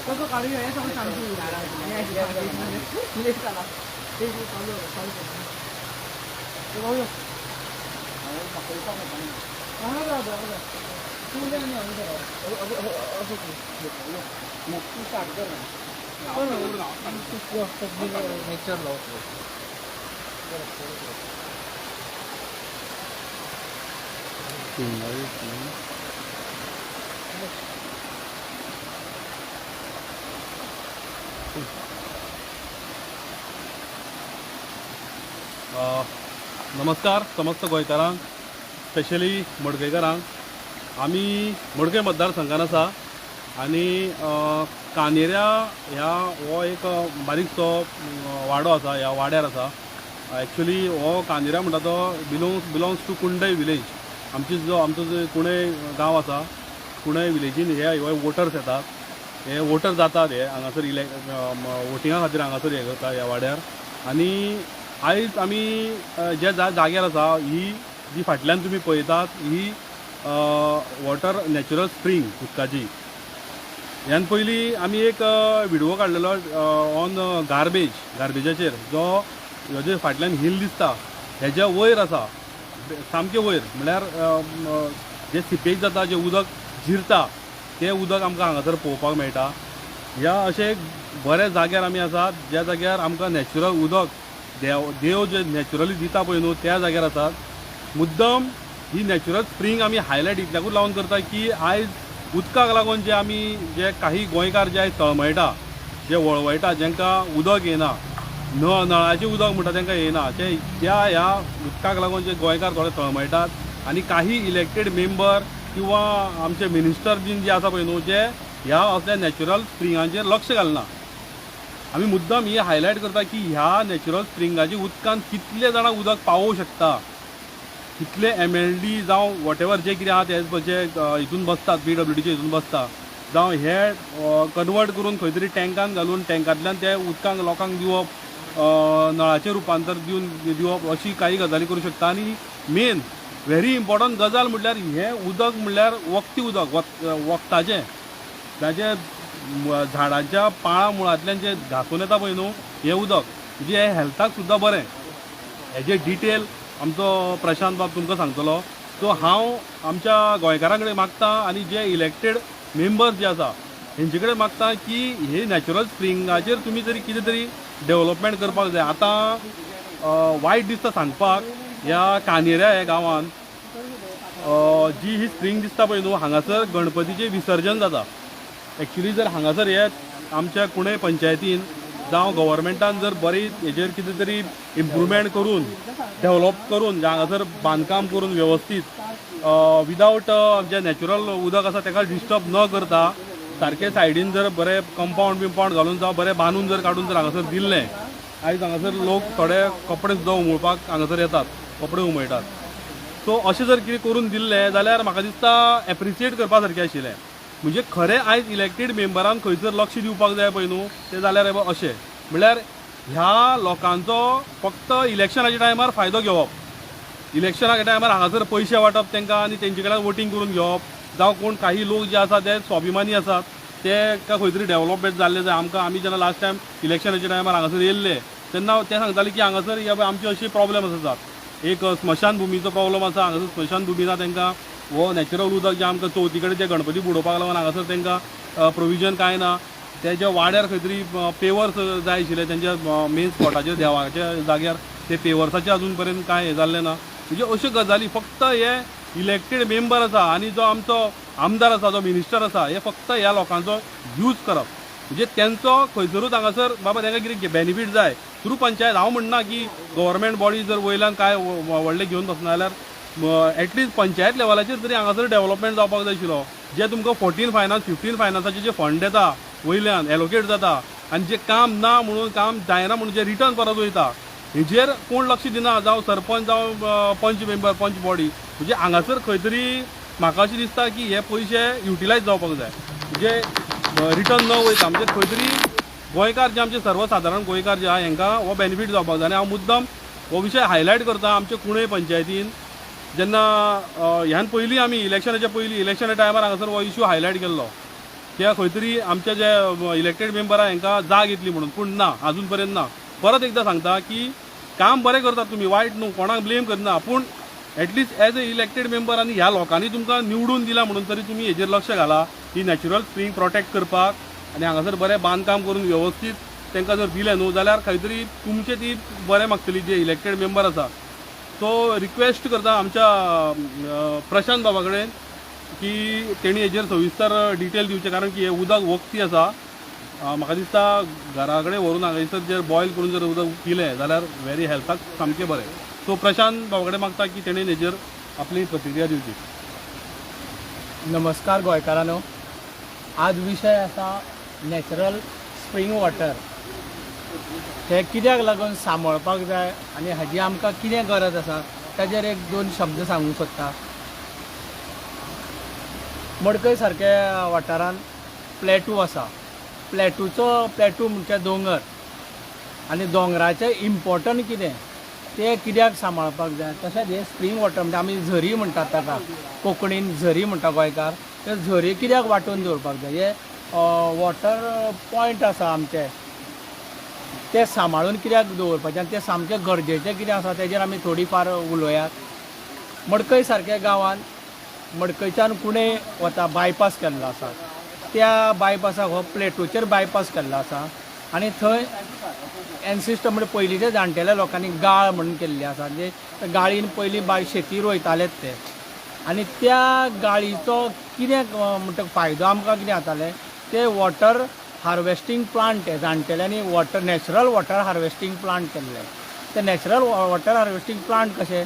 कसो काडूया हें सगळें सांगता. लेट जाला. चालू चालू. नेचर लावतो. नमस्कार समस्त गोंयकारांक, स्पेशली मडकयकारांक. आमी मडकय मतदारसंघान आसा आनी कानेऱ्या ह्या हो एक बारीकसो वाडो आसा. ह्या वाड्यार आसा. एक्चुली हो कानेऱ्या म्हणटा तो बिलोंग्स टू कुंडय विलेज. आमची जो आमचो जो कुंडय गांव आसा, कुंडय विलेजीन हे वोटर्स येतात, हे वोटर जातात. हे हांगासर वोटिंगा खातीर हांगासर हे करता ह्या वाड्यार. आनी आयज आमी ज्या जाग्यार आसा, ही जी फाटल्यान तुमी पळयतात ही वॉटर नॅचरल स्प्रींग उदकाची. ह्यान पयलीं आमी एक विडिओ काडलेलो ऑन गार्बेज, गार्बेजाचेर, जो ह्यो जे फाटल्यान हिल दिसता हेज्या वयर आसा, सामकें वयर. म्हणल्यार जे सिपेज जाता, जें उदक जिरता, तें उदक आमकां हांगासर पळोवपाक मेळटा. ह्या अशें एक बऱ्या जाग्यार आमी आसात, ज्या जाग्यार आमकां नॅचरल उदक देव देव जे नॅचरली दिता पळय न्हू, त्या जाग्यार आसात. मुद्दम ही नॅचरल स्प्रींग आमी हायलायट इतल्याकूच लावन करता की आयज उदकाक लागून जे आमी जे काही गोंयकार जे आयज तळमळटा, जे वळवळटा, जांकां उदक येना, नळ नळाचें उदक म्हणटा तांकां येना, ते त्या ह्या उदकाक लागून जे गोंयकार थोडे तळमळटात. आनी काही इलेक्टेड मेंबर किंवा आमचे मिनिस्टर बीन जे आसा पळय न्हू, जे ह्या असल्या नॅचरल स्प्रिंगांचेर लक्ष घालना. आमी मुद्दम ही हायलायट करता की ह्या नॅचरल स्प्रिंगाची उदकान कितले जाणां उदक पावोवंक शकता, कितले एमएलडी जावं वॉटेवर जे कितें आहा ते जे हितून बसतात, पीडब्ल्यूडीचे हितून बसता, जावं हे कन्वर्ट करून खंय तरी टँकान घालून टँकांतल्यान ते उदकांक लोकांक दिवप, नळाचें रुपांतर दिवन दिवप, अशी काही गजाली करूं शकता. आनी मेन व्हेरी इम्पॉर्टंट गजाल म्हटल्यार हें उदक म्हणल्यार वखदी उदक, वखदाचें. ताजे झाडांच्या पाळां मुळांतल्यान जे घासून येता पळय न्हू हें उदक, म्हणजे हें हेल्थाक सुद्दां बरें. हेजे डिटेल आमचो प्रशांत बाब तुमकां सांगतलो. सो हांव आमच्या गोंयकारां कडेन मागता आनी जे इलेक्टेड मेंबर्स जे आसा हेंचे कडेन मागता की हे नॅचरल स्प्रिंगाचेर तुमी तरी कितें तरी डेवलपमेंट करपाक जाय. आतां वायट दिसता सांगपाक, ह्या कानेऱ्या ह्या गांवांत जी ही स्प्रींग दिसता पळय न्हू, हांगासर गणपतीचें विसर्जन जाता. एक्चुली जर हांगासर हे आमच्या कुणय पंचायतीन जावं गव्हर्मेंटान जर बरी हेजेर कितें तरी इम्प्रुवमेंट करून, डेवलप करून, हांगासर बांदकाम करून वेवस्थीत, विदावट जे नॅचरल उदक आसा ताका डिस्टर्ब न करता, सारकें सायडीन जर बरें कंपावंड बिंपावंड घालून जावं बरें बांदून जर काडून जर हांगासर दिल्लें, आयज हांगासर लोक थोडे कपडे सुद्दां उमळपाक हांगासर येतात, कपडे उमळटात. सो अशें जर कितें करून दिल्लें जाल्यार म्हाका दिसता एप्रिशिएट करपा सारकें आशिल्लें. म्हणजे खरें आयज इलेक्टेड मेंबरान खंयसर लक्ष दिवपाक जाय पळय न्हू, तें जाल्यार हे अशें म्हणल्यार ह्या लोकांचो फक्त इलेक्शनाच्या टायमार फायदो घेवप, इलेक्शनाच्या टायमार हांगासर पयशे वांटप तांकां आनी तेंचे कडल्यान वोटींग करून घेवप. जावं कोण काही लोक जे आसा ते स्वाभिमानी आसात, ते का खंय तरी डेवलपमेंट जाल्लें जाय आमकां. आमी जेन्ना लास्ट टायम इलेक्शनाच्या टायमार हांगासर येयल्ले तेन्ना ते सांगताले की हांगासर हे पळय आमचे अशे प्रॉब्लेम आसात. एक स्मशानभुमीचो प्रॉब्लम आसा, हांगासर स्मशानभुमी ना तांकां. हो नॅचरल उदक जें आमकां चवथी कडेन जे गणपती बुडोवपाक लागून हांगासर तांकां प्रोविजन कांय ना. तेज्या वाड्यार खंय तरी पेवर्स जाय आशिल्ले तेंच्या मेन स्पॉटाचेर, देवाच्या जाग्यार ते पेवर्साचे अजून पर्यंत कांय हें जाल्लें ना. म्हणजे अश्यो गजाली फक्त हे इलेक्टेड मेंबर आसा आनी जो आमचो आमदार आसा, जो मिनिस्टर आसा, हे फक्त ह्या लोकांचो यूज करप. म्हणजे तेंचो खंयसरूच हांगासर बाबा तांकां कितें बेनिफीट जाय थ्रू पंचायत. हांव म्हणना की गव्हर्मेंट बॉडी जर वयल्यान कांय व्हडलें घेवन बसना जाल्यार एटलिस्ट पंचायत लेवलाचेर तरी हांगासर डेवलपमेंट जावपाक जाय आशिल्लो. जे तुमकां 14 फायनान्स, 15 फायनान्साचे जे फंड येता, वयल्यान एलोकेट जाता आनी जे काम ना म्हणून, काम जायना म्हणून जे रिटर्न परत वयता, हेजेर कोण लक्ष दिना, जावं सरपंच जावं पंच मेंबर, पंच बॉडी. म्हणजे हांगासर खंय तरी म्हाका अशें दिसता की हे पयशे युटिलायज जावपाक जाय, म्हणजे रिटर्न न वयता. म्हणजे खंय तरी गोंयकार जे आमचे सर्वसादारण गोंयकार जे आहा हेंकां हो बेनिफीट जावपाक जाय. आनी हांव मुद्दम हो विशय हायलायट करता आमचे कुणय पंचायतीन जेन्ना ह्यान पयलीं आमी इलेक्शनाच्या पयलीं इलेक्शना टायमार हांगासर हो इशू हायलायट केल्लो कित्याक खंय तरी आमचे जे इलेक्टेड मेंबर आहा हांकां जाग येतली म्हणून, पूण ना, अजून पर्यंत ना. परत एकदां सांगता की काम बरें करतात तुमी, वायट न्हू, कोणाक ब्लेम करना, पूण at least as a elected member आनी ह्या लोकांनी तुमकां निवडून दिला म्हणून तरी तुमी हेजेर लक्ष घाला ही नॅचरल स्प्रींग प्रोटेक्ट करपाक आनी हांगासर बरें बांदकाम करून वेवस्थीत तांकां जर दिलें न्हू जाल्यार खंय तरी तुमचें ती बरें मागतली जे इलेक्टेड मेंबर आसा. सो रिक्वेस्ट करता आमच्या प्रशांत बाबा कडेन की तेणी हेजेर सविस्तर डिटेल दिवचें, कारण की हें उदक वखदी आसा. म्हाका दिसता घरा कडेन व्हरून हांगासर जर बॉयल करून जर उदक पिलें जाल्यार वेरी हेल्थाक सामकें बरें. सो प्रशांत बाबा कडेन मागता की तेणेन हेजेर आपली प्रतिक्रिया दिवची. नमस्कार गोंयकारांनो, आज विशय आसा नॅचरल स्प्रींग वॉटर. हे कित्याक लागून सांबाळपाक जाय आनी हाजी आमकां कितें गरज आसा ताजेर एक दोन शब्द सांगूंक सोदता. मडकय सारक्या वाठारांत प्लॅटू आसा. प्लॅटू म्हणजे दोंगर आनी दोंगराचें इम्पोर्टंट कितें तें कित्याक सांबाळपाक जाय. तशेंच हे स्प्रींग वॉटर म्हणजे आमी झरी म्हणटात ताका, कोंकणीन झरी म्हणटा गोंयकार. ते झरी कित्याक वांटोवन दवरपाक जाय, हे वॉटर पॉयंट आसा आमचे ते सांबाळून कित्याक दवरपाचे आनी ते सामकें गरजेचें कितें आसा तेजेर आमी थोडी फार उलोयात. मडकय सारक्या गांवांत मडकयच्यान कुणे वता बायपास केल्लो आसा. त्या बायपासाक हो प्लेटूचेर बायपास केल्लो आसा आनी थंय एनसिस्टर म्हणजे पयलींच्या जाणटेल्या लोकांनी गाळ म्हणून केल्ली आसा. म्हणजे गाळीन पयलीं बाय शेती रोयतालेत ते आनी त्या गाळीचो कितें म्हणटा फायदो आमकां कितें जातालें, ते वॉटर हार्वेस्टींग प्लांट हे जाणटेल्यांनी water natural water harvesting plant केल्ले. ते नॅचरल वॉटर हार्वेस्टींग प्लांट कशे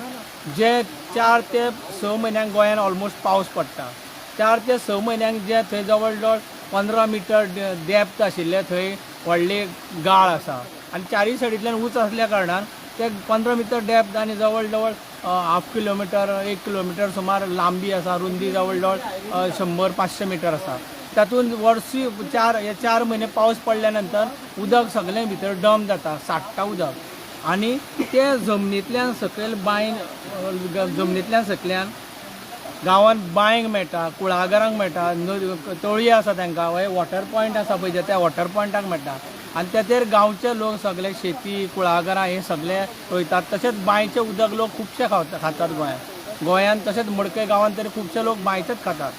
जे 4 ते 6 म्हयन्यांक गोंयान ऑलमोस्ट पावस पडटा, 4 ते 6 म्हयन्यांक जे थंय जवळ जवळ 15 मिटर डेप्थ आशिल्ले थंय व्हडली गाळ आसा आनी चारीय सायडींतल्यान उंच आसल्या कारणान ते 15 मिटर डेप्थ आनी जवळ जवळ हाफ किलोमिटर 1 किलोमिटर सुमार लांबी आसा, रुंदी जवळ जवळ 100 500 मिटर आसा. तातूंत वर्सी 4 हे 4 म्हयने पावस पडल्या नंतर उदक सगळें भितर डंप जाता, साठ्ठा उदक आनी ते जमनींतल्यान सकयल बांयन, जमनींतल्यान सकल्यान गांवांत बांयक मेळटा, कुळागरांक मेळटा, तळी आसा तांकां, हे वॉटर पॉयंट आसा पळय त्या वॉटर पॉयंटाक मेळटा आनी तेचेर गांवचे लोक सगळे शेती कुळागरां हे सगळे रोयतात. तशेंच बांयचें उदक लोक खुबशे खातात गोंयांत. गोंयांत तशेंच मडकय गांवांत तरी खुबशे लोक बांयचेच खातात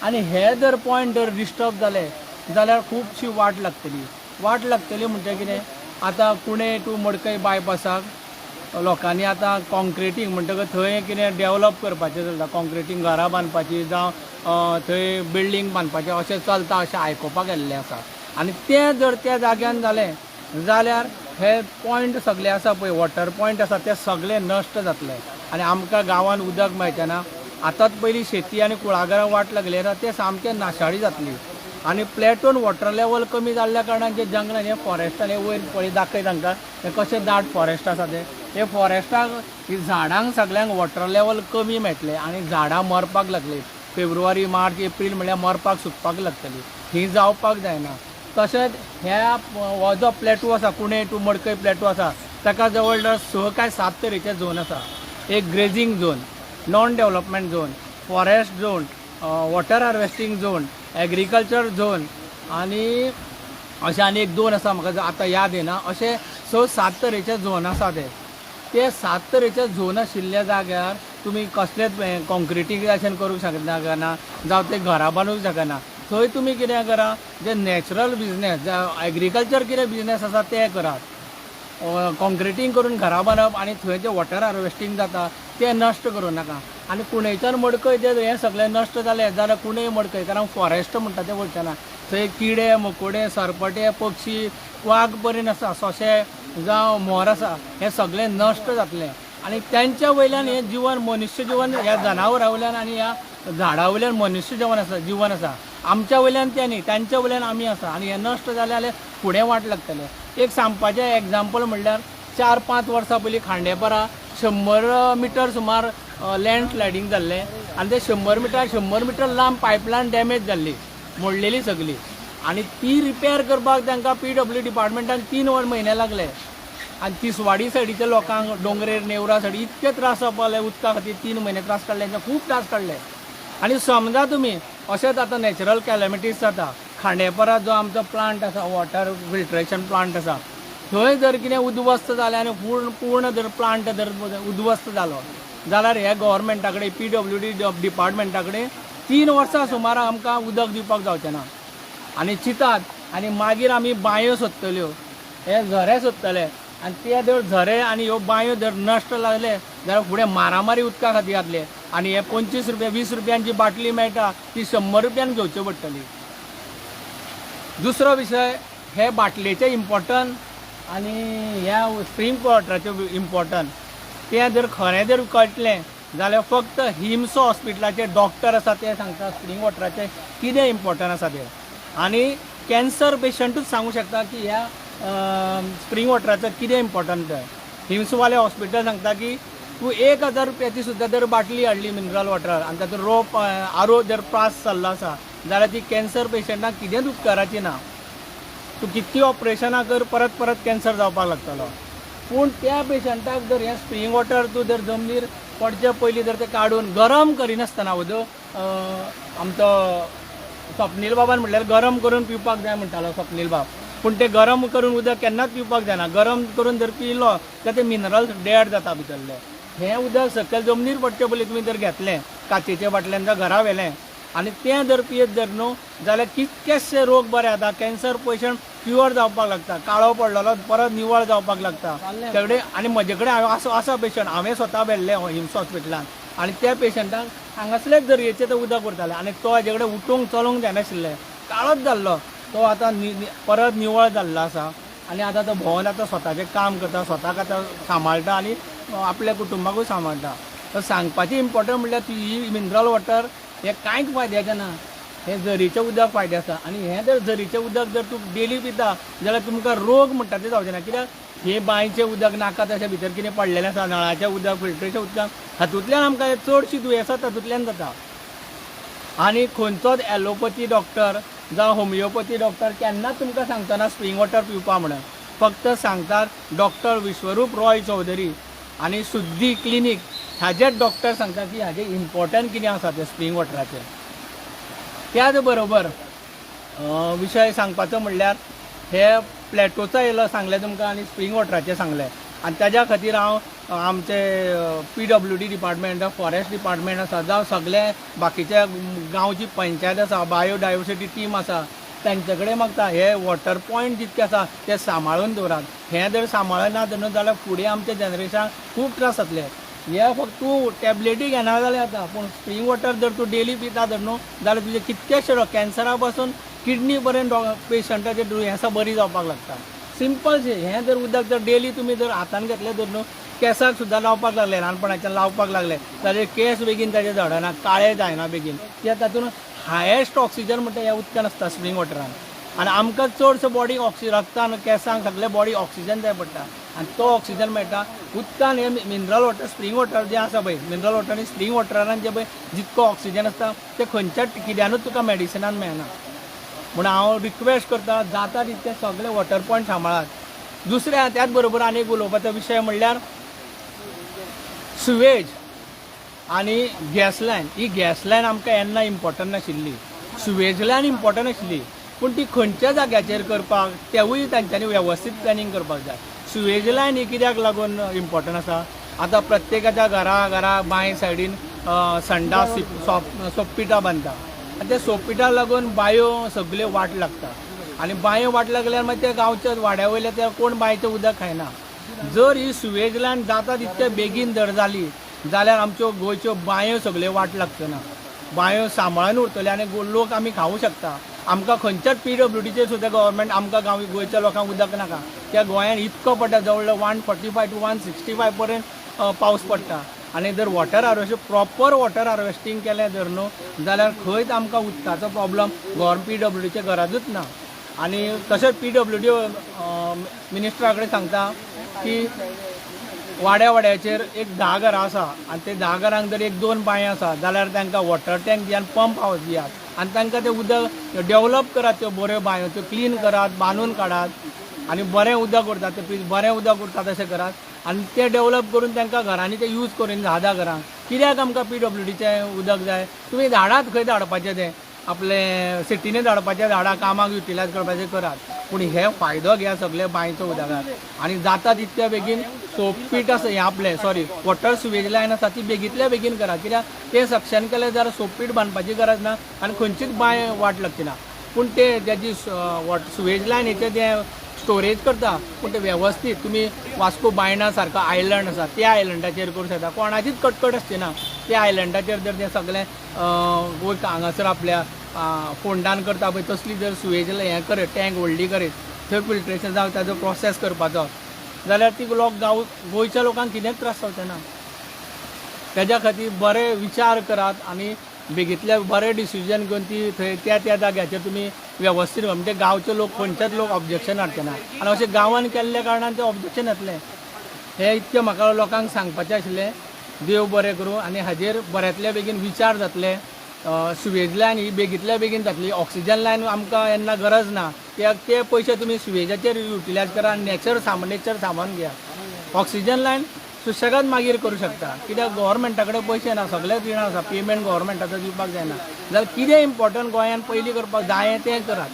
आनी हे जर पॉयंट जर डिस्टर्ब जाले जाल्यार खुबशी वाट लागतली. वाट लागतली म्हणजे कितें, आतां कुणे टू मडकय बायपासाक लोकांनी आतां कॉन्क्रिटींग म्हणटकच थंय कितें डेवलप करपाचें चलता, कॉन्क्रिटींग घरां बांदपाची जावं थंय बिल्डींग बांदपाचें अशें चलता अशें आयकुपाक येल्लें आसा. आनी तें जर त्या जाग्यान जालें जाल्यार हे पॉयंट सगळे आसा पळय, वॉटर पॉयंट आसा ते सगळे नश्ट जातले आनी आमकां गांवांत उदक मेळचें ना. आतांच पयलीं शेती आनी कुळागरां वाट लागली आसा ते सामकें नाशाडी जातली आनी प्लॅटोन वॉटर लेवल कमी जाल्ल्या कारणान जे जंगलान हे फॉरेस्टान हे वयर पळय दाखय तांकां हे कशें दाट फॉरेस्ट आसा ते, हे फॉरेस्टाक ही झाडांक सगळ्यांक वॉटर लेवल कमी मेळटलें आनी झाडां मरपाक लागली. फेब्रुवारी, मार्च, एप्रील म्हळ्यार मरपाक सुकपाक लागतली. ही जावपाक जायना. तशेंच ह्या हो जो प्लॅटू आसा, कुणे टू मडकय प्लॅटू आसा, ताका जवळ जवळ स काय सात तरेचे झोन आसा. एक grazing zone, non development zone, forest zone, water harvesting zone, agriculture zone आनी अशें आनी एक दोन आसा, म्हाका आतां याद येना. अशे स सात तरेचे झोन आसा ते. ते सात तरेचे झोन आशिल्ल्या जाग्यार तुमी कसलेच कॉन्क्रिटिंगेशन करूंक शकना जावं ते घरां बांदूंक शकना. थंय तुमी कितें करा, जे नॅचरल बिजनेस, एग्रीकल्चर कितें बिजनेस आसा ते करात. कॉन्क्रिटींग करून घरां बांदप आनी थंय जें वॉटर हार्वेस्टींग जाता तें नश्ट करूं नाका. आनी कुणयच्यान मडकय जे हें सगळें नश्ट जालें जाल्यार कुणय मडकय कारण फॉरेस्ट म्हणटा तें वचना. थंय किडे मकोडे, सरपटे, पक्षी, वाग पर्यंत आसा, सोंशे जावं मोर आसा, हें सगळें नश्ट जातलें आनी तेंच्या वयल्यान हें जिवन, मनुष्य जिवन, ह्या जनावरां वयल्यान आनी ह्या झाडां वयल्यान मनुष्य जीवन आसा. आमच्या वयल्यान तें न्ही, तांच्या वयल्यान आमी आसा आनी हें नश्ट जालें जाल्यार फुडें वाट लागतलें. एक सांगपाचें एग्जाम्पल म्हणल्यार 4-5 वर्सां पयलीं खांडेपारा 100 मिटर सुमार लँड स्लायडींग जाल्लें आनी ते 100 मिटर 100 मिटर लांब पायपलायन डॅमेज जाल्ली, मोडलेली सगळी आनी ती रिपेर करपाक तांकां पीडब्ल्यू डिपार्टमेंटान 3 वर म्हयने लागले. आनी तिसवाडी सायडीच्या लोकांक दोंगरेर नेवरा सायडी इतके त्रास जावपाक लागले उदका खातीर. 3 म्हयने त्रास काडले, खूब त्रास काडले. आनी समजा तुमी अशेंच आतां नॅचरल कॅलमिटीज जाता, खांडेपरा जो आमचो प्लांट आसा, वॉटर फिल्ट्रेशन प्लांट आसा, थंय जर कितें उद्ध्वस्त जालें आनी पूर्ण पूर्ण जर प्लांट जर उद्ध्वस्त जालो जाल्यार हे गव्हर्मेंटा कडेन, पीडब्ल्यूडी डिपार्टमेंटा कडेन 3 वर्सां सुमार आमकां उदक दिवपाक जावचें ना. आनी चिंतात आनी मागीर आमी बांयो सोदतल्यो, हे झरे सोदतले आनी ते जर झरे आनी ह्यो बांयो जर नश्ट जाले जाल्यार फुडें मारामारी उदका खातीर जातले. आनी हे 25 रुपया, 20 रुपयांची बाटली मेळटा ती 100 रुपयान घेवची पडटली. दुसरो विशय, हे बाटलेचें इम्पॉर्टंट आनी ह्या स्प्रींग वॉटराचें इम्पॉर्टंट तें जर खरें जर कळटलें जाल्यार फक्त हिम्स हॉस्पिटलाचे डॉक्टर आसा ते सांगता स्प्रींग वॉटराचें कितें इम्पॉर्टंट आसा तें. आनी कॅन्सर पेशंटूच सांगूंक शकता की ह्या स्प्रींग वॉटराचो कितें इम्पॉर्टंट तें. हिम्सवाले हॉस्पिटल सांगता की तूं 1000 रुपयाची सुद्दां जर बाटली हाडली मिनरल वॉटर आनी तातूंत रोप आरो जर पास जाल्लो आसा जाल्यार ती कॅन्सर पेशंटाक कितेंच उपकाराची ना. तूं कितकी ऑपरेशनां कर, परत परत कॅन्सर जावपाक लागतलो. पूण त्या पेशंटाक जर हें स्प्रींग वॉटर तूं जर जमनीर पडचे पयलीं जर तें काडून गरम करिनासतना, उदक आमचो स्वप्नील बाबान म्हटल्यार गरम करून पिवपाक जाय म्हणटालो स्वप्नील बाब, पूण तें गरम करून उदक केन्नाच पिवपाक जायना. गरम करून जर पिलो जाल्यार ते मिनरल्स डेड जाता भितरले. हें उदक सकयल जमनीर पडचे पयलीं तुमी जर घेतलें काचेच्या बाटल्यान जावं घरा व्हेलें आनी तें जर पियेत जर न्हू जाल्यार कितकेशे रोग बरे जाता. कॅन्सर पेशंट क्युअर जावपाक लागता, काळो पडलेलो परत निवळ जावपाक लागता तेगडे. आनी म्हजे कडेन हांवें असो आसा पेशंट, हांवें स्वता व्हेल्लें हिम्स हॉस्पिटलान आनी त्या पेशंटाक हांगासलेच दर्येचें तें उदक उरतालें आनी तो हाजे कडेन उठूंक चलोवंक जायनाशिल्लें, काळोच जाल्लो. तो आतां परत निवळ जाल्लो आसा आनी आतां तो भोंवन आतां स्वताचें काम करता, स्वताक आतां सांबाळटा आनी आपल्या कुटुंबाकूय सांबाळटा. तर सांगपाचें इम्पॉर्टंट म्हणल्यार ती ही मिनरल वॉटर हें कांयच फायद्याचें ना, हें झरीचें उदक फायदे आसा. आनी हें जर झरीचें उदक जर तूं डेली पिता जाल्यार तुमकां रोग म्हणटा ते जावचे ना, कित्याक हे बांयचें उदक नाका तशें भितर कितें पडलेलें आसा, नळाचें उदक, फिल्टरेचें उदक, हातूंतल्यान आमकां चडशीं दुयेंसां तातूंतल्यान जाता. आनी खंयचोच एलोपथी डॉक्टर जावं होमिओपथी डॉक्टर केन्नाच तुमकां सांगचो ना स्प्रींग वॉटर पिवपा म्हणून. फक्त सांगतात डॉक्टर विश्वरूप रॉय चौधरी आनी शुद्धी क्लिनीक हाजेच डॉक्टर सांगता की हाजें इम्पॉर्टंट कितें आसा तें स्प्रींग वॉटराचें. त्याच बरोबर विशय सांगपाचो म्हणल्यार हे प्लॅटोचो येयलो सांगलें तुमकां आनी स्प्रींग वॉटराचें सांगलें. आनी ताज्या खातीर हांव आमचे पीडब्ल्यूडी डिपार्टमेंट, फॉरेस्ट डिपार्टमेंट आसा जावं सगळे बाकीच्या गांवची पंचायत आसा, बायोडायवर्सिटी टीम आसा, तांचे कडेन मागता हे वॉटर पॉयंट जितके आसा ते सांबाळून दवरात. हें जर सांबाळना न्हू जाल्यार फुडें आमच्या जनरेशनाक खूब त्रास जातले. हे फक्त तूं टॅबलेटी घेना जाल्यार जाता, पूण स्प्रींग वॉटर जर तूं डेली पिता जर न्हू जाल्यार तुजे कितकेशे कॅन्सरा पासून किडनी पर्यंत पेशंटाचे दुयेंसां बरी जावपाक लागता. सिंपल शें, हें जर उदक जर डेली तुमी जर हातान घेतलें जर न्हू, केंसाक सुद्दां लावपाक लागले, ल्हानपणाच्यान लावपाक लागले जाल्यार केंस बेगीन ताजे झडना, काळे जायना बेगीन. कित्याक तातूंत हायेस्ट ऑक्सिजन म्हणटा ह्या उदकान आसता, स्प्रींग वॉटरान. आनी आमकां चडसो बॉडीक ऑक्सिजन, रक्तान, केंसांक, सगळे बॉडी ऑक्सिजन जाय पडटा आनी तो ऑक्सिजन मेळटा उदकान. हे मिनरल वॉटर, स्प्रींग वॉटर जें आसा पळय, मिनरल वॉटर आनी स्प्रींग वॉटरान जें पळय जितको ऑक्सिजन आसता तें खंयच्याच कित्यानूच तुका मेडिसिनान मेळना. म्हूण हांव रिक्वेस्ट करता, जाता तितके सगळे वॉटर पॉयंट सांबाळात. दुसरें, त्याच बरोबर आनी एक उलोवपाचो विशय म्हणल्यार सुवेज आनी गॅस लायन. ही गॅस लायन आमकां येन्ना इम्पॉर्टंट नाशिल्ली, सुवेज लायन इम्पॉर्टंट आशिल्ली, पूण ती खंयच्या जाग्याचेर करपाक तेवूय तांच्यांनी वेवस्थीत प्लॅनिंग करपाक जाय. सुवेज लायन ही कित्याक लागून इम्पॉर्टंट आसा? आतां प्रत्येकाच्या घरा घरा बांय सायडीन संडास, सोपपिटां बांदता आनी त्या सोपपिटाक लागून बांयो सगल्यो वाट लागता आनी बांयो वाट लागल्यार मागीर त्या गांवच्या वाड्या वयल्या त्या कोण बांयचें उदक खायना. जर ही सुवेज लायन जाता तितके बेगीन जर जाली जाल्यार आमच्यो गोंयच्यो बांयो सगल्यो वाट लागच्यो ना, बांयो सांबाळून उरतल्यो आनी लोक आमी खावूं शकता. आमकां खंयच्याच पीडब्ल्यूडीचेर सुद्दां गव्हर्मेंट आमकां गांव गोंयच्या लोकांक उदक नाका. त्या गोंयांत इतको पडटा, जवळ 145 to 165 पर्यंत पावस पडटा. आनी जर water harvesting, proper water harvesting केलें जर न्हू जाल्यार खंयच आमकां उदकाचो प्रॉब्लम गव्हर्मेंट पीडब्ल्यूडीचे गरजूच ना. आनी तशेंच पीडब्ल्यूडी मिनिस्टरा कडेन सांगता की वाड्या वाड्याचेर एक 10 घरां आसा आनी ते 10 घरांक जर एक दोन बांय आसा जाल्यार तांकां वॉटर टँक दियात, पंप हावस दियात आनी तांकां तें उदक डेवलप करात. त्यो बऱ्यो बांयो त्यो क्लीन करात, बांदून काडात. आनी बरें उदक उरता तें प्लीज बरें उदक उरता तशें करात आनी तें डेवलप करून तांकां घरांनी तें यूज करून 10-10 घरांक. कित्याक आमकां PWDचें उदक जाय? तुमी धाडात, खंय धाडपाचें तें आपले सिटीनी धाडपाचें धाडा, कामाक युटिलायज करपाचें करात, पूण हे फायदो घेया सगळे बांयचो उदकाक. आनी जाता तितक्या बेगीन सोपीट आसा हें आपलें सॉरी वॉटर सुवेज लायन आसा ती बेगींतल्या बेगीन करा, कित्याक तें सक्शन केलें जाल्यार सोपीट बांदपाची गरज ना आनी खंयचीच बांय वाट लागची ना. पूण ते तेजी सुवेज लायनीचें तें स्टोरेज करता पूण ते वेवस्थीत तुमी वास्को बायणा सारको आयलंड आसा त्या आयलंडाचेर करूं शकता, कोणाचीच कटकट आसची ना. त्या आयलंडाचेर जर तें सगळें हांगासर आपल्या फोंडान करता पळय तसली जर सुवेज हें करत, टँक व्हडली करीत थंय फिल्ट्रेशन जावं ताजो प्रोसेस करपाचो जाल्यार ती लोक गांव गोंयच्या लोकांक कितेंच त्रास जावचे ना. तेज्या खातीर बरे विचार करात आनी बेगींतल्या बरें डिसिजन घेवन ती थंय त्या त्या जाग्याचेर तुमी वेवस्थीत म्हणजे गांवचे लोक खंयचेच लोक ऑब्जेक्शन हाडचे ना आनी अशें गांवान केल्ल्या कारणान ते ऑब्जेक्शन येतलें. हें इतकें म्हाका लोकांक सांगपाचें आशिल्लें. देव बरें करूं आनी हाजेर बऱ्यांतल्या बेगीन विचार जातले. सुवेज लायन ही बेगींतल्या बेगीन जातली. ऑक्सिजन लायन आमकां येन्ना गरज ना, कित्याक ते पयशे तुमी सुवेजाचेर युटिलायज करा आनी नेचर सांबाळून घेयात. ऑक्सिजन लायन सुशेगाद मागीर करूं शकता, कित्याक गोवोरमेंटा कडेन पयशे ना, सगळे रिणां आसा, पेमेंट गोवोरमेंटाचो दिवपाक जायना. जाल्यार कितें इम्पोर्टंट गोंयान पयलीं करपाक जाय तें करात.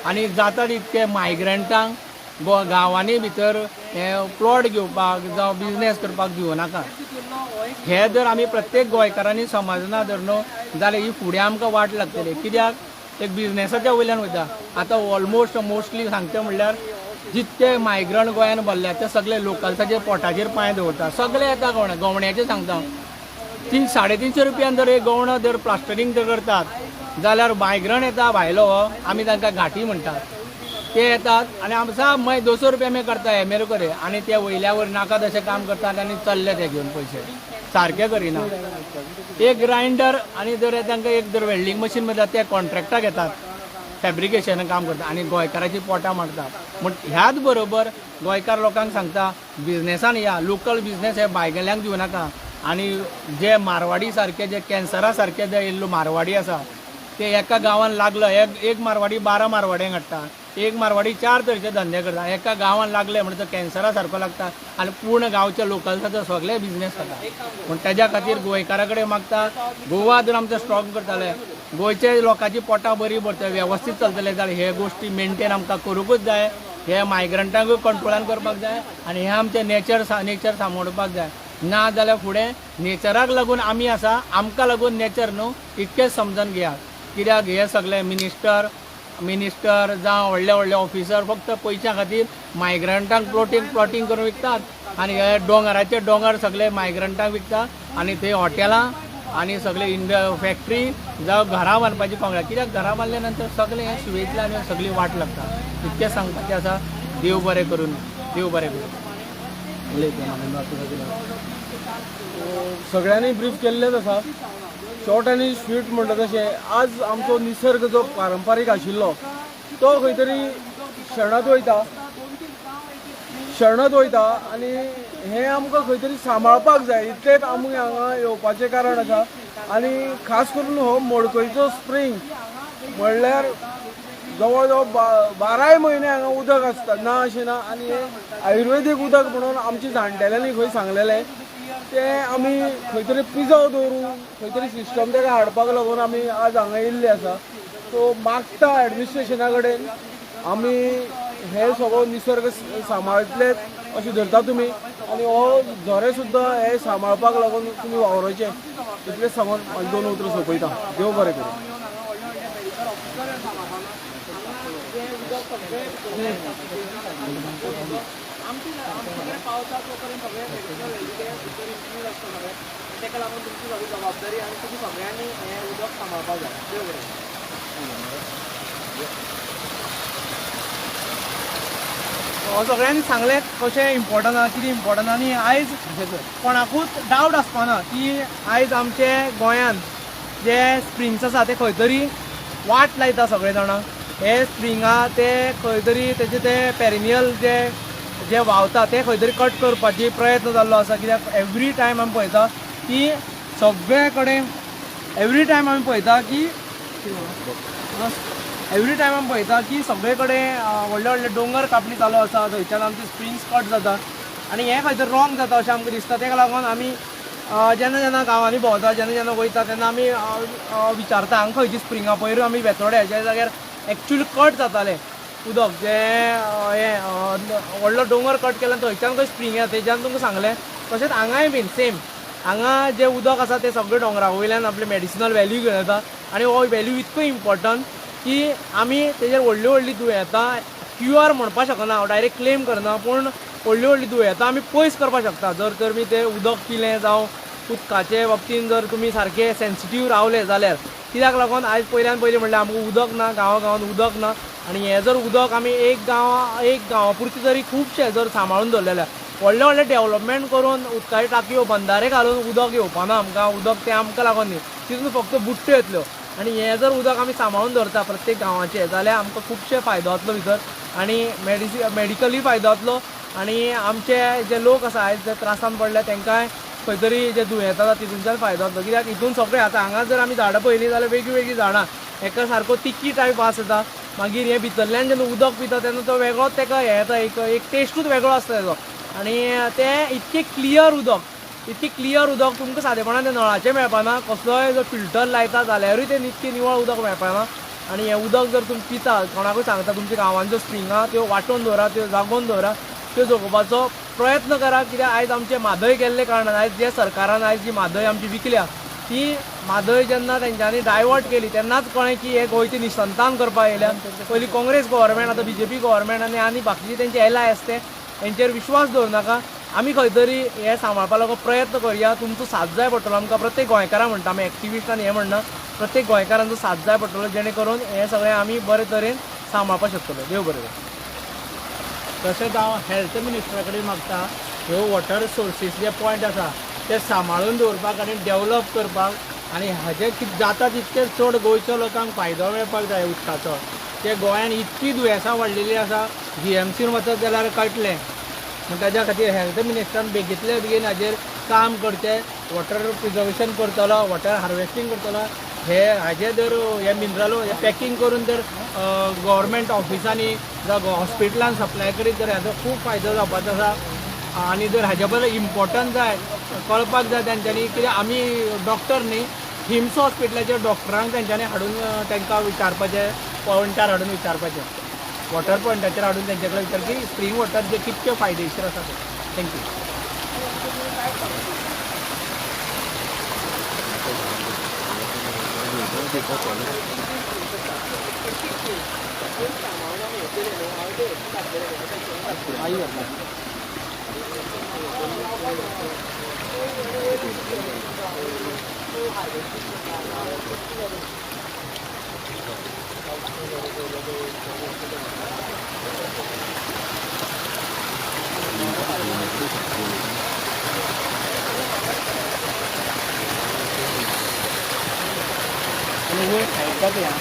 आनी जाता तितके मायग्रंटांक गांवांनी भितर हे प्लॉट घेवपाक जावं बिजनेस करपाक दिवं नाका. हे जर आमी प्रत्येक गोंयकारांनी समजना जर न्हू जाल्यार ही फुडें आमकां वाट लागतली, कित्याक एक बिजनेसाच्या वयल्यान वयता. आतां ऑलमोस्ट मोस्टली सांगचें म्हणल्यार जितके मायग्रंट गोंयान भरल्यात ते सगळे लोकल्साचेर पोटाचेर पांय दवरता. सगळे येता गवण्या गवण्याचें सांगता, 300-350 रुपयान जर एक गवणो जर प्लास्टरींग जर करतात जाल्यार मायग्रंट येता भायलो, आमी तांकां घाटी म्हणटात, ते येतात आनी आमचा मागीर 200 रुपया मी करता हे मेरे करे आनी ते वयल्या वयर नाका तशें काम करतात आनी चल्ले ते घेवन पयशे सारके करिना. एक ग्रायंडर आनी जर तांकां एक जर वेल्डींग मशीन मेळटा ते कॉन्ट्रॅक्टाक घेतात, फॅब्रिकेशन काम करता आनी गोंयकाराची पोटां मारता. म्हण ह्याच बरोबर गोंयकार लोकांक सांगता बिजनेसान या, लोकल बिजनेस हे भायल्यांक दिवं नाका. आनी जे मारवाडी सारके जे कॅन्सरा सारके जे येयल्लो मारवाडी आसा ते एका गांवान लागलो, एक मारवाडी 12 मारवाड्यांक हाडटा, एक मारवाडी 4 तरेचे धंदे करता. एका गांवान लागले म्हणजे तो कॅन्सरा सारको लागता आनी पूर्ण गांवच्या लोकल्साचो सगळे बिजनेस जाता. पूण तेज्या खातीर गोंयकारा कडेन मागता, गोवा जर आमचो स्ट्रॉंग करताले, गोंयचे लोकांची पोटां बरी भरतले, वेवस्थीत चलतले जाल्यार हे गोश्टी मेनटेन आमकां करूंकूच जाय. हे मायग्रंटांकूय कंट्रोलान करपाक जाय आनी हे आमचें नेचर सांबाळपाक जाय. ना जाल्यार फुडें नेचराक लागून आमी आसा, आमकां लागून नेचर न्हू, इतकेंच समजून घेयात. कित्याक हे सगळे मिनिस्टर जावं व्हडले व्हडले ऑफिसर फक्त पयशां खातीर मायग्रंटांक प्लॉटींग करून विकतात आनी हे दोंगराचे दोंगर सगळे मायग्रंटांक विकतात आनी थंय हॉटेलां आनी सगळे फॅक्ट्री जावं घरां बांदपाची काँग्रेस. कित्याक घरां बांदल्या नंतर सगळें हें सुवेज आनी सगळी वाट लागता. इतकें सांगपाचें आसा. देव बरें करून, देव बरें करूं. सगळ्यांनी ब्रीफ केल्लेच आसा. शॉर्ट आनी स्वीट म्हणटा तशें आज आमचो निसर्ग जो पारंपारीक आशिल्लो तो खंय तरी शेणत वयता आनी हें आमकां खंय तरी सांबाळपाक जाय. इतलेंच आमी हांगा येवपाचें कारण आसा. आनी खास करून हो मडकयचो स्प्रींग म्हणल्यार जवळ जवळ 12 म्हयने हांगा उदक आसता, ना अशें ना. आनी हें आयुर्वेदीक उदक म्हणून आमच्या जाणटेल्यांनी खंय सांगलेलें तें आमी खंय तरी प्रिजर्व दवरून खंय तरी सिस्टम ताका हाडपाक लागून आमी आज हांगा येयल्ले आसा. सो मागता एडमिनिस्ट्रेशना कडेन आमी हे सगळो निसर्ग सांबाळतले अशें धरता तुमी आनी हो झरे सुद्दां हे सांबाळपाक लागून तुमी वावरोचें इतलें सांगून म्हाजी 2 उतरां सोंपयता. देव बरें करूं. पावता तोपर्यंत सगळे मेडिकल भितर इन्क्लूड आसता सगळें, ताका लागून तुमची सगळी जबाबदारी आनी तुमी सगळ्यांनी हें उदक सांबाळपाक जाय. देव बरें. सगळ्यांनी सांगलें कशें इम्पॉर्टंट आसा, कितें इम्पॉर्टंट. आनी आयज कोणाकूच डावट आसपाना की आयज आमचे गोंयांत जे स्प्रिंग्स आसा ते खंय तरी वाट लायता सगळे जाणां. हे स्प्रिंगा ते खंय तरी तेजे ते पेरिनियल जे जे व्हांवता ते खंय तरी कट करपाची प्रयत्न जाल्लो आसा. कित्याक एवरी टायम आमी पळयता की सगळे कडेन एवरी टायम आमी पळयता की एवरी टायम आमी पळयता की सगळे कडेन व्हडले व्हडले दोंगर कापणी चालू आसा, थंयच्यान आमचे स्प्रिंग्स कट जाता आनी हें खंय तरी रॉंग जाता अशें आमकां दिसता. तेका लागून आमी जेन्ना जेन्ना गांवांनी भोंवता, जेन्ना जेन्ना वयता तेन्ना आमी विचारता हांगा खंयची स्प्रिंगां. पयरूय आमी बेतोड्या ज्या जाग्यार एक्चुअली कट जातालें उदक, जें हें व्हडलो दोंगर कट केला थंयच्यान खंय स्प्रींग येता तेज्यान तुमकां सांगलें. तशेंच हांगाय बीन सेम, हांगा जें उदक आसा तें सगळें दोंगरा वयल्यान आपलें मेडिसिनल वेल्यू घेवन येता आनी हो वेल्यू इतको इम्पोर्टंट की आमी तेजेर व्हडलीं व्हडलीं दुयेंतां क्युअर म्हणपाक शकना, हांव डायरेक्ट क्लेम करना, पूण व्हडलीं व्हडलीं दुयेंतां आमी पयस करपाक शकता जर तर तुमी तें उदक पिलें जावं उदकाचे बाबतीन जर तुमी सारके सेन्सिटीव रावले जाल्यार. कित्याक लागून आयज पयल्यान पयलीं म्हणल्यार आमकां उदक ना, गांवा गांवांत उदक ना आनी हें जर उदक आमी एक गांवा एक गांवा पुरतें जरी खुबशें जर सांबाळून दवरलें जाल्यार व्हडलें व्हडलें डेवलपमेंट करून उदकाच्यो टाकयो बंदारे घालून उदक येवपाना आमकां, उदक तें आमकां लागून न्ही, तितून फक्त बुट्ट्यो येतल्यो. आनी हें जर उदक आमी सांबाळून दवरता प्रत्येक गांवाचें जाल्यार आमकां खुबशे फायदो जातलो भितर आनी मेडिकली फायदो जातलो आनी आमचे जे लोक आसा आयज जे त्रासान पडल्या तांकांय खंय तरी जे दुयेंतां जाता तितूनच्यान फायदो जातलो. कित्याक हितून सगळें आतां हांगा जर आमी झाडां पळयलीं जाल्यार वेगळीं वेगळीं झाडां, एका सारको तिकी टायप वास येता. मागीर हें भितरल्यान जेन्ना उदक पिता तेन्ना तो वेगळोच ताका हें येता, एक एक टेस्टूच वेगळो आसता तेजो आनी तें इतकें क्लियर उदक, इतकें क्लियर उदक तुमकां सादेपणान तें नळाचें मेळपाना, कसलोय जर फिल्टर लायता जाल्यारूय तें इतकें निवळ उदक मेळपाना. आनी हें उदक जर तुमी पिता, कोणाकूय सांगता तुमच्या गांवांत ज्यो स्प्रिंगां त्यो वांटोवन दवरा, त्यो जागोवन दवरा, त्यो जगोवपाचो प्रयत्न करा. कित्याक आयज आमचें म्हादय गेल्ले कारणान आयज जे सरकारान आयज जी म्हादय आमची विकल्या ती म्हादय जेन्ना तेंच्यांनी डायवर्ट केली तेन्नाच कळ्ळें की हे गोंयचें निसंतान करपाक येयल्या. पयलीं काँग्रेस गव्हर्मेंट, आतां बीजेपी गव्हर्मेंट आनी आनी बाकीचे तेंचे एलाय आसा ते हेंचेर विश्वास दवरूं नाका. आमी खंय तरी हें सांबाळपा लागून प्रयत्न करुया. तुमचो साथ जाय पडटलो आमकां, प्रत्येक गोंयकारां म्हणटा आमी, एक्टिविस्ट आनी हें म्हणना, प्रत्येक गोंयकारांचो साथ जाय पडटलो जेणे करून हें सगळें आमी बरे तरेन सांबाळपाक शकतले. देव बरें करूं. तशेंच हांव हेल्थ मिनिस्टरा कडेन मागता ह्यो वॉटर सोर्सीस जे पॉयंट आसा ते सांबाळून दवरपाक आनी डेवलप करपाक आनी हाजे कितें जाता तितके चड गोंयच्या लोकांक फायदो मेळपाक जाय उदकाचो. ते गोंयान इतकी दुयेंसां वाडलेलीं आसा, जीएमसीन वचत जाल्यार कळटलें. म्हण ताज्या खातीर हेल्थ मिनिस्टरान बेगींतल्या बेगीन हाजेर काम करचें. वॉटर प्रिजर्वेशन करतलो, वॉटर हार्वेस्टींग करतलो, हे हाजे जर हे मिनरल हे पॅकींग करून जर गव्हर्मेंट ऑफिसांनी जावं हॉस्पिटलान सप्लाय करीत जाल्यार हाजो खूब फायदो जावपाचो आसा. आनी जर हाजे बद्दल इम्पोर्टंट जाय कळपाक जाय तेंच्यांनी, कित्याक आमी डॉक्टर न्ही, हिम्स हॉस्पिटलाच्या डॉक्टरांक तेंच्यांनी हाडून तांकां विचारपाचें, पॉयंटार हाडून विचारपाचें, वॉटर पॉयंटाचेर हाडून तेंचे कडेन विचार की स्प्रींग वॉटर जे कितके फायदेशीर आसा ते. Thank you. आनी वयर सायडाक या.